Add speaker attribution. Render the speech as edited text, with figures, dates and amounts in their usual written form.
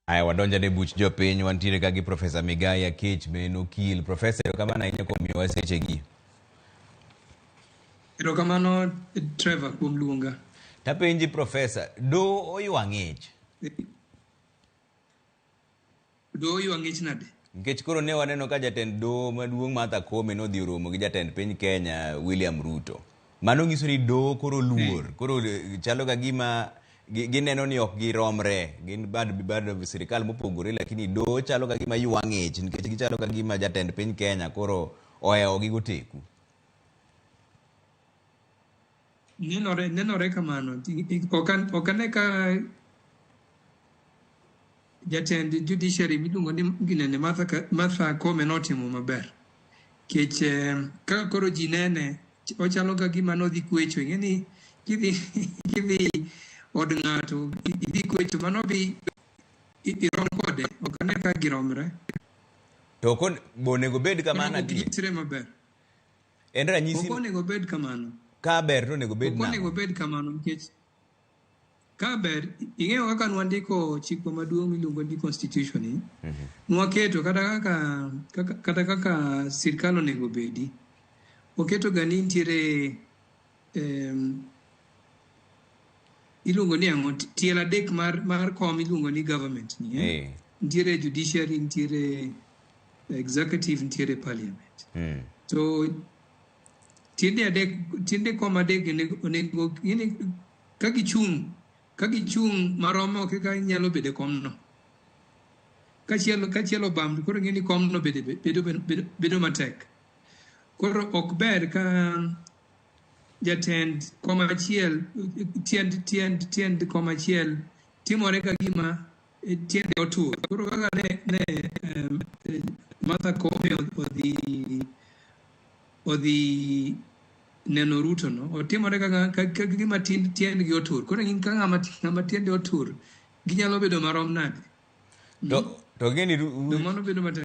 Speaker 1: Aya, wadonjo ne buch jopiny. Wantiere ka gi Profesa Migai Akech ma en okil. Profesa, erokamano ahinya kuom miyowa sechegi.
Speaker 2: Erokamano, Trevor, kuom luonga.
Speaker 1: Tapenji, Profesa, doho oywa ng'ich?
Speaker 2: Doho oywa ng'ich nade?
Speaker 1: Nikech koro ne waneno ka jatend doho maduong' Martha Koome nodhi oromo gi jatend piny Kenya William Ruto. Mano nyiso ni doho koro luor. Koro chalo ka gima gineno ni ok giromre. Gin bad sirikal mopogore, lakini doho chalo ka gima ywa ng'ich nikech gichalo ka gima jatend piny Kenya koro ohewo gi goteku.
Speaker 2: Nenore kamano. Ok ane ka jatend judiciary miluongo ni ginene Martha Koome notimo maber. Nikech kaka koro ji nene, ochalo ka gima nodhi kwecho. Ing'e ni kidhi od ng'ato idhi kwecho, mano bi irom kode. Ok ane ka giromre.
Speaker 1: To onego bed kamano
Speaker 2: Ok
Speaker 1: adier?
Speaker 2: ginyisre maber.
Speaker 1: En ranyisi
Speaker 2: Ok onego bed kamano.
Speaker 1: Ka ber to onego bed
Speaker 2: Ok onego
Speaker 1: nang'o?
Speaker 2: bed kamano nikech ka ber, ing'eyo kaka nwandiko chikwa maduong' miluongo ni constitution ni, nwaketo kata kaka sirkal onego bedi. Waketo ga ni nitiere iluongo ni ang'o, tielo adek mar kom iluongo ni government ni, eh? Nitiere judiciary, nitiere executive, nitiere parliament. To tiende adek, tiende kom adek onego gini, ka gichung' maromo kaka nyalo bedo e komno. Kachielo obam, koro ing'e ni komno bedo matek. Koro ok ber ka jatend kom achiel, tiend kom achiel timore ka gima tiende otur. Koro kaka ne Martha Koome odhi neno Ruto no, otimore kaka ka gima tiendgi otur. Koro gin ka ng'ama tiende otur, ginyalo bedo marom nade?
Speaker 1: To gini
Speaker 2: To mano bedo matek.